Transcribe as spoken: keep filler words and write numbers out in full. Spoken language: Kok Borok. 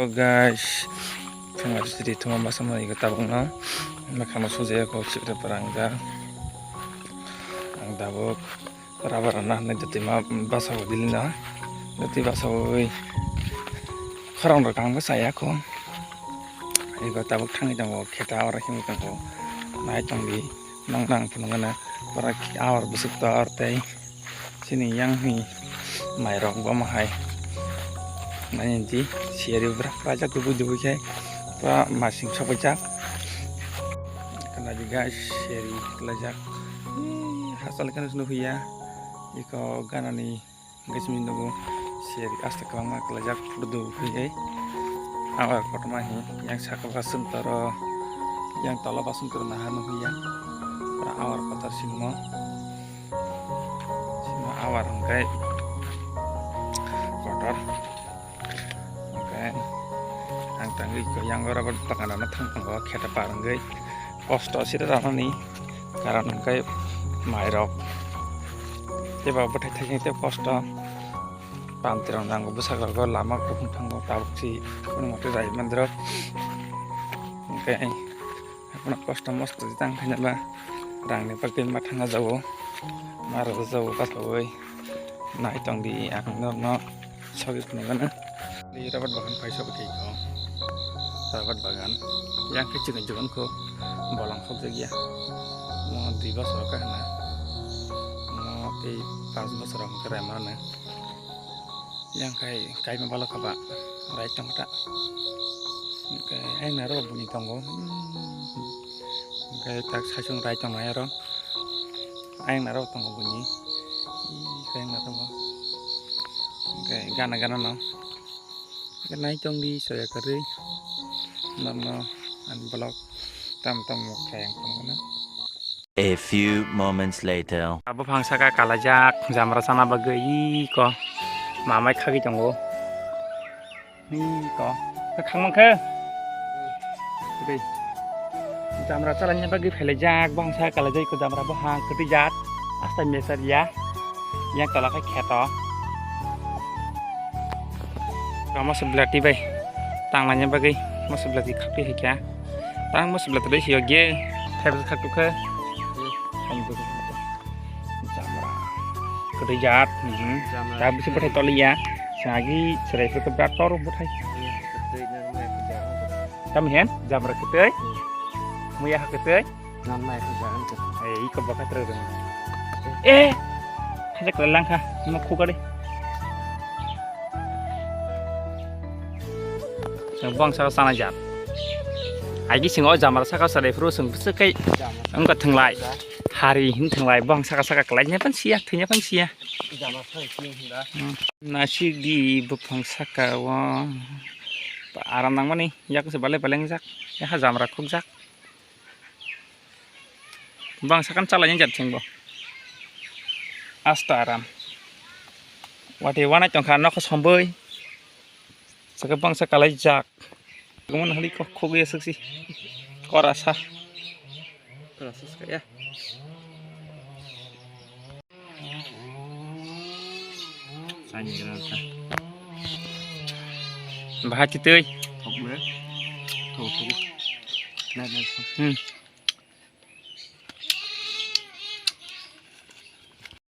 Guys, thuma sidi thuma masa mani ko tabuk no. Makhang no sujaya ko chikre parang ja. Ang tabuk rubber na hwnwi dati ma basa o dili na. Dati basa o wi khorang rok ang bwsa ya ko. Ego tabuk thangwi tongo kheta oro himwi tongo. Nai tongdi nong nang phunukgana pura awar bwswk tor tei. Chini yang hi mairok bo mahai. Nai di seri bwrak rajak dubui dubui khe pura masing sokjak. Kana di guys seri lajak. Ih, hachal khe nukhuya. Iko ganani guys mini nugo seri asta kwbangma kwlaijak photo dubui khe. Awar kotorma hi yang saka basung toro yang tola basung toro naha nukhuya. Pura awar kotor simo. Sima awar hwnkhe kotor. Hwnkhe ang tangwi ko yang oro bo bagan rano thang tongo kheta par wngwi kosto aswk rwnani karon hwnkhe mairok tei ba bwthai thai tei kosto pamtirok nango bwsakrogo lama kuphung thango tabuk si kunumote jai mandirok hwnkhe. Haphano kosto mosto di tang khaina ba rangni bagwi ma thangna jago, ma rwjak jago kasaui nai tong di ang norokno sagwi phunukgana. Di rabar bagan paisa bo thai kho, rabar bagan yang khe chikon chikon kho bolong khokjak ya. Mo dui bosor kha hwna, mo tei pas bosor hwnkhe raima hwna. Yang kai kaima balo kha ba rai tong ta. Hwnkhe ayang naro buni tongo. Hwnkhe tak saichung rai tongnai aro. Ayang naro tongo buni. Ih, ayang naro bo. Hwnkhe gana gana no. Hwnkhe nai tong di soya kwrwi. Norno ani vlog tam tam khe ang tongmano. A few moments later. Buphang saka kalaijak jamra chana bagwi iko mamai khagwi tongo. Iko khangmang khe. Tei jamra chalaina bagwi phelaijak buphang saka kalaijak iko jamra buphang kwtwijak asta mesar ya. Yang tola khe kheto. Kamo se blati bai tanglaina bagwi mo se blati khakti hai kha. Tang mo se blati bai siyok ye thai bai khaktu khe. Jamra. Kwtwi jat. Mhm. Jamra. Ta bisi bwthai toliya. Sagi serai phe brat tor bwthai. Iya, kwtwi nang mai khe jamra. Tam hen jamra kwtwi. Hmm. Muya ha kwtwi. Nang mai khe jamra kwtwi. Eh, iko baka tre dong. Eh. Haja kala langkha. Mo khugari. Bong saka sana jat. Aigi singo jamra saka sare phuru sung bwswk kai. Wngkha thwnglai. Hari hin thwnglai bong saka saka kwlai nya pan siya, thwnya pan siya. Jamra saka sini hinda. Hmm. Nasik di buphang saka o. Aram nangmani yak se balai balai jak. Ya jamra khuk jak. Bangsa kan chalai jat sing bo. Asta aram. Wati wanai tongkha nokho somboi. Saka bangsa kalai jak. Gumun hali kok khogwi aswk si. Kora sa. Kora sa ska ya. Bahai titwi. Thok me. Thok thok. Nai nai. Hmm.